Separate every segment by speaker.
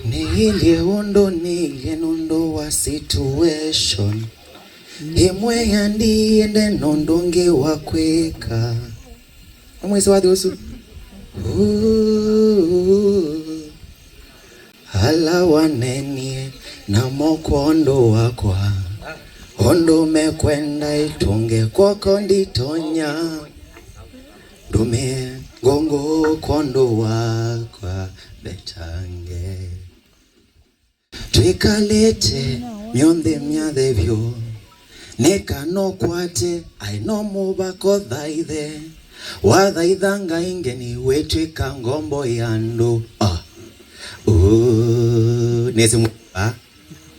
Speaker 1: Niilie undo niilie nundo wa situation imwe yandiende nondonge wa kweka mwezi wa dhusu ala wanenie na mokondo wakwa ondo mekwenda itunge kwoko nditonya ndume ngongo kondo wakwa betange twikalete myonthe myathe vyo nikano kwate aino mubako thaithe wathaithanga ingeni wetwika ngombo ya ndu nezi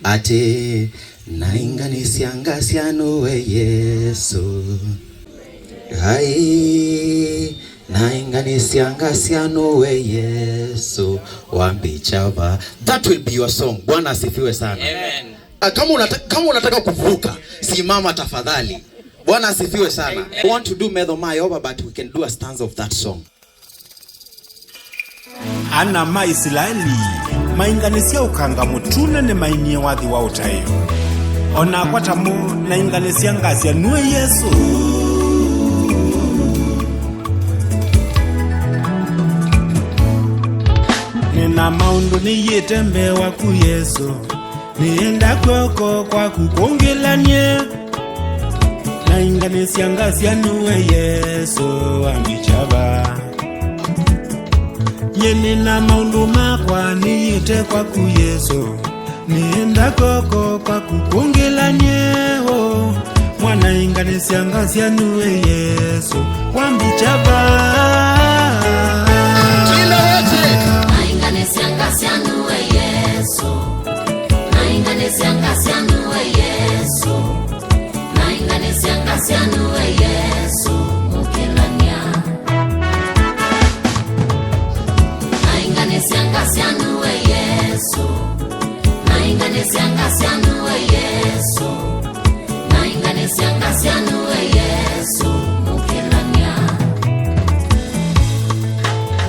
Speaker 1: ate nainganisianga sianuwe Yesu ai nainganisianga sianuwe Yesu wambichava. That will be your song. Bwana asifiwe sana.
Speaker 2: Amen.
Speaker 1: Kama unataka kuvuka, simama tafadhali. Bwana asifiwe sana. I want to do Medho Mayoba, but we can do a stanza of that song.
Speaker 3: Ana ma Israeli mainganisia ukanga mutune ne mainie wathi wa utayo ona kwatamu nainganisia ngasia nuwe Yesu. Nina maundu niyitembe waku Yesu nienda kwoko kwaku kongilanie nainganisia ngasia nuwe Yesu ambichava. Nyene na maundu makwa niyite kwaku Yesu nienda koko kwaku kongilanie mwana inganisia ngasia nuwe Yesu wambichava.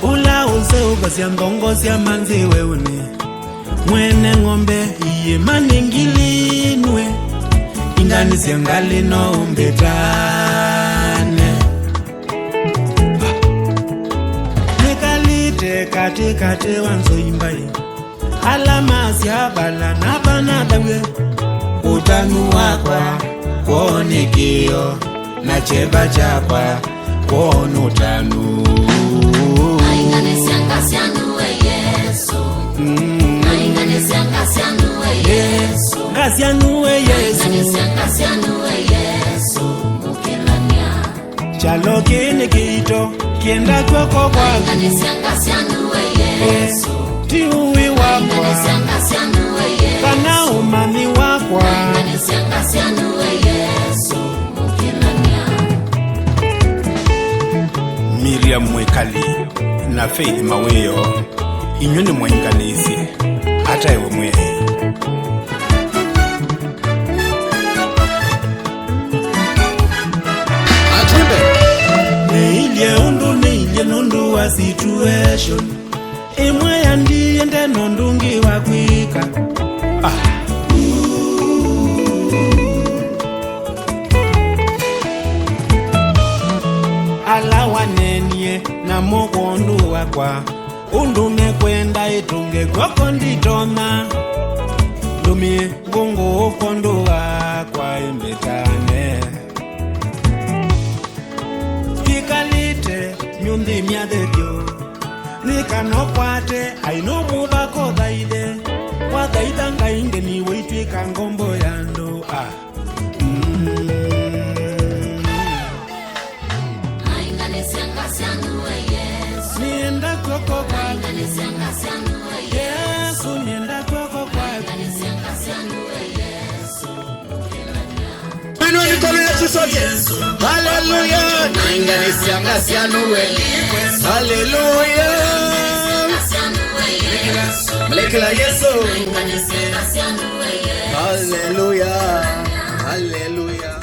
Speaker 3: Ula use ngongo sya manzi weune mwene ng'ombe iye maningilinwe inganisi ngali no umbetane nekalite katikati wanzoimbai alama syabala nabanadawe utanu wakwa kuonekio na cheba chakwa kuonutanu. Chalo kene kito kienda kwako kwaku tiuwi wakwa kana umami wakwa. Miriam Mwikali na Faith Maweyo inywe ni mwainganisi hata ewe mwe. Neilye undu neilye nundu wa situation imwe yandiye ndeno ndungi wa kwika ala wanenie na mogondu wakwa undu mekwenda itunge kwoko nditona ndumie ngungu ukondu wakwa imbetane kikalite myundi myathetyo nikanokwate aino mubako thaithe wathaitha ngainge niwe itwika ngombo ya ndu Nienda kwoko kwaku Yesu, nienda kwoko kwaku.
Speaker 1: Inua mikono yetu sote. Hallelujah. Nainganisia ngasia nuwe. Hallelujah. Mlekela Yesu. Hallelujah. Hallelujah.